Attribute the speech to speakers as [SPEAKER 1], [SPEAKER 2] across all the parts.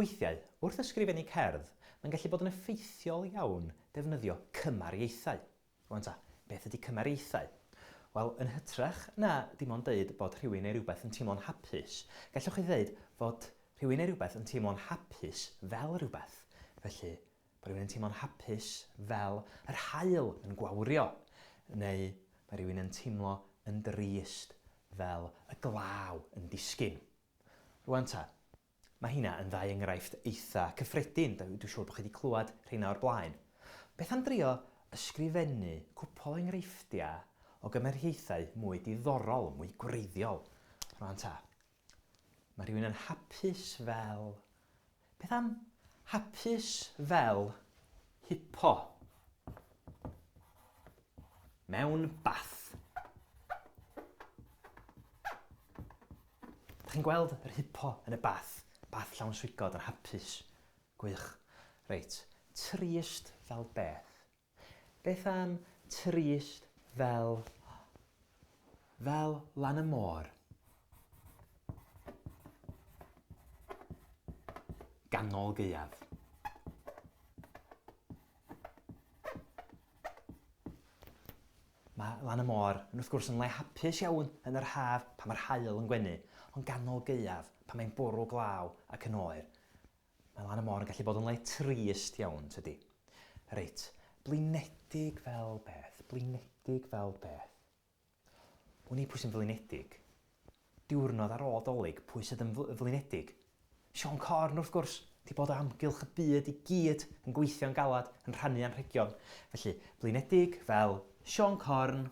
[SPEAKER 1] Weithiau, wrth ysgrifennu cerdd, mae'n gallu bod yn effeithiol iawn defnyddio cymariaethau. Rwan ta, beth ydy cymariaethau? Wel, yn hytrach na dim ond deud bod rhywun neu rywbeth yn teimlo'n hapus, gallwch chi ddeud fod rhywun neu rywbeth yn teimlo'n hapus fel rhywbeth. Felly, bod rhywun yn teimlo'n hapus fel yr haul yn gwawrio, neu mae rhywun yn teimlo yn drist fel y glaw yn disgyn. Rwan ta, Mae heina yn ddau enghraifft eitha cyffredin, dwi'n siŵr bod chi wedi clywed rheina o'r blaen. Beth am drio ysgrifennu cwpl o enghreifftiau o gymariaethau mwy diddorol, mwy gwreiddiol? Rwan ta, mae rhywun yn hapus fel... Beth am hapus fel hipo? Mewn bath. Dach chi'n gweld yr hippo yn y bath? Bath llawn swigod yn hapus. Gwych. Reit. Trist fel beth? Beth am trist fel... fel lan y môr? Ganol gaeaf. Mae lan y môr yn wrth gwrs yn le hapus iawn yn yr haf pan mae'r haul yn gwenu, ond ganol gaeaf pan mae'n bwrw glaw ac yn oer, mae lan y môr yn gallu bod yn le trist iawn, tydi? Reit, blinedig fel beth? Blinedig fel beth? Wn i pwy sy'n flinedig. Diwrnod ar ôl Dolig, pwy sydd yn flinedig? Siôn Corn, wrth gwrs, 'di bod o amgylch y byd i gyd yn gweithio'n galad, yn rhannu anrhegion. Felly, blinedig fel Siôn Corn.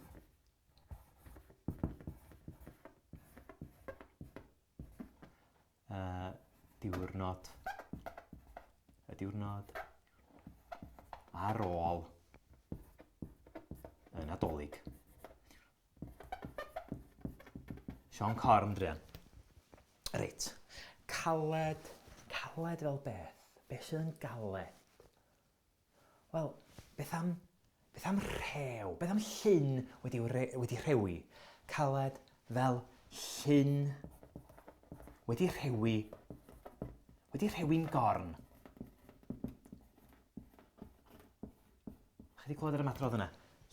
[SPEAKER 1] Uh, diwrnod. Y diwrnod ar ôl y Nadolig. Siôn Corn, druan. Reit. Caled, caled fel beth? Beth sydd yn galed? Wel, beth am, beth am rhew? Beth am llyn wedi, wedi rhewi? Caled fel llyn wedi rhewi, wedi rhewi'n gorn. Chi 'di clywed yr ymadrodd yna?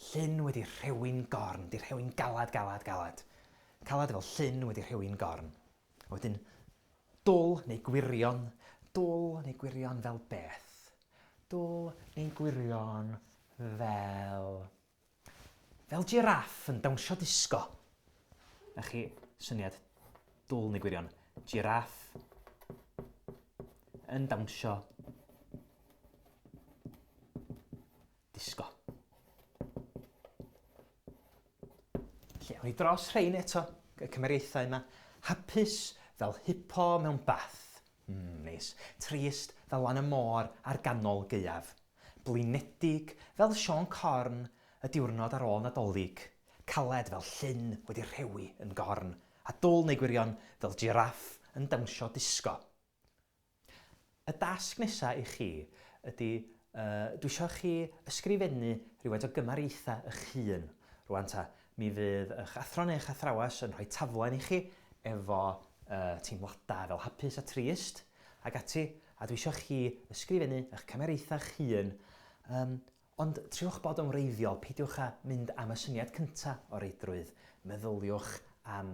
[SPEAKER 1] Llyn wedi rhewi'n gorn, 'di rhewi'n galad, galad, galad. Calad fel llyn wedi rhewi'n gorn. A wedyn, dwl neu gwirion, dwl neu gwirion fel beth? Dwl neu gwirion fel... Fel jiráff yn dawnsio disgo. Na chi, syniad dwl neu gwirion. Jiráff yn dawnsio disgo. Felly, awn ni dros rhein eto, y cymariaethau yma. Hapus fel hippo mewn bath. Mm, neis. Trist fel lan y môr ar ganol gaeaf. Blinedig fel Siôn Corn y diwrnod ar ôl Nadolig. Caled fel llyn wedi rhewi yn gorn. A dwl neu gwirion fel jiráff yn dawnsio disgo. Y dasg nesa i chi ydy, uh, dwi eisiau chi ysgrifennu rhywfaint o gymariaethau eich hun. Rwan ta, mi fydd eich athro neu'ch athrawes yn rhoi taflen i chi efo uh, teimladau fel hapus a trist ac ati, a dwi eisiau chi ysgrifennu eich cymariaethau eich hun. Um, ond triwch bod yn wreiddiol, peidiwch â mynd am y syniad cyntaf o reidrwydd, meddyliwch am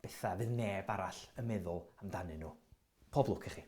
[SPEAKER 1] bethau fydd neb arall yn meddwl amdanyn nhw. Pob lwc i chi!